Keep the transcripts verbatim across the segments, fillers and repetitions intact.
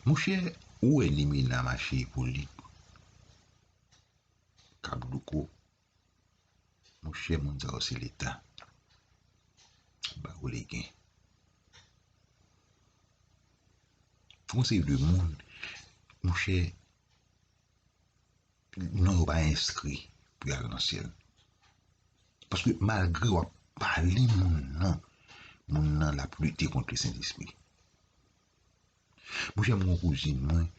Monchè, ou wè limena mache epolit, kap douko. Monchè, moun sa yo se Leta. Ba yo legen. Gon seri de moun, monchè, non yo pa enskri pou y al nan syèl. Paske malgre w ap pale moun nan, moun nan l ap lite kont Lesentespri. Monchè, m gon kouzin mwen,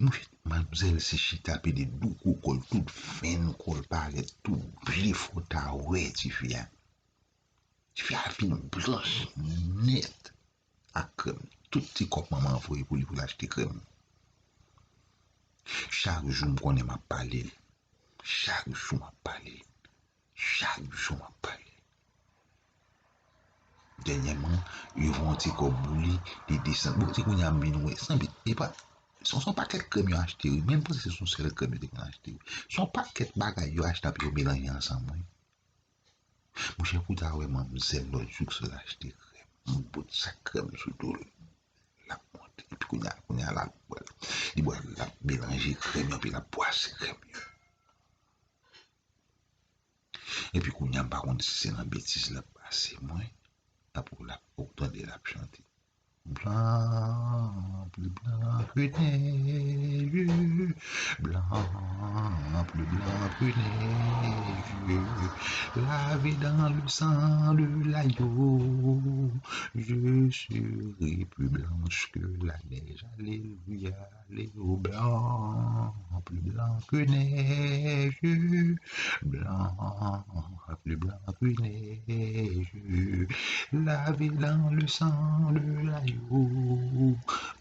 monchè, manmzèl se chita pede douko kò l, tout venn kò l parèt, tout byen fò ta wè tifi a. Tifi a fin blanch nèt ak krèm. Tout ti kòb manman an voye pou li pou l achte krèm. Chak jou m konnen m ap pale l. Chak jou m ap pale l. Chak jou m ap pale l. Dènyèman, yo voye yon ti kòb pou li, li desann. Bon, se kounye a m vin wè. Sanble, e pa, se yon, se yon pakèt krèm yo achte, wi. Men m panse se yon sèl krèm yo te konn achte, wi. Se yon pakèt bagay yo achte, epi yo melanje ansanm, wi. Monchè, pou w ta wè manmzèl lòt jou k sot achte krèm, yon bout sak krèm sou do l. L ap monte. Epi kounye a, kounye a, l ap, li pral, l ap melanje krèm yo, epi l ap bwase krèm yo. Epi kounye a, m pa konn si se nan betiz l ap pase mwen, apre l ap, ou tande l ap chante. Blanc, plus blanc que neige, blanc, plus blanc que neige, lavé dans le sang de l'agneau, je serai plus blanche que la neige. Alléluia, alléluia, blanc, plus blanc que neige, blanc, plus blanc que neige, lavé dans le sang de l'agneau,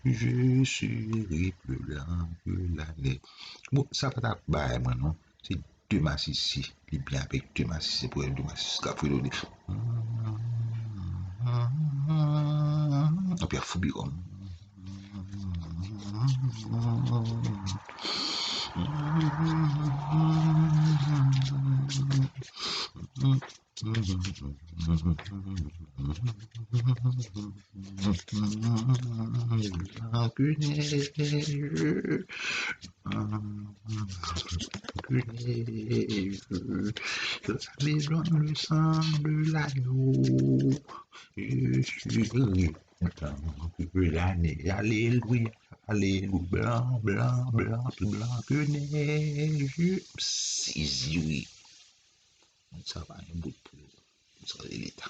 je serai plus blanc que la neige. Bon, sa pa t ap bay mwen non. Se de masisi. Li byen avèk de masisi, pou de masisi k ap fredone. Epi ap foubi kò m. Blanc que neige, blanc que neige, lavé dans le sang de l'agneau, je serai blanc que la neige. Alléluia, alléluia, blanc, blanc, blanc, plus blanc que neige. Sezi wi. Sa pa yon bout pou sa se Leta.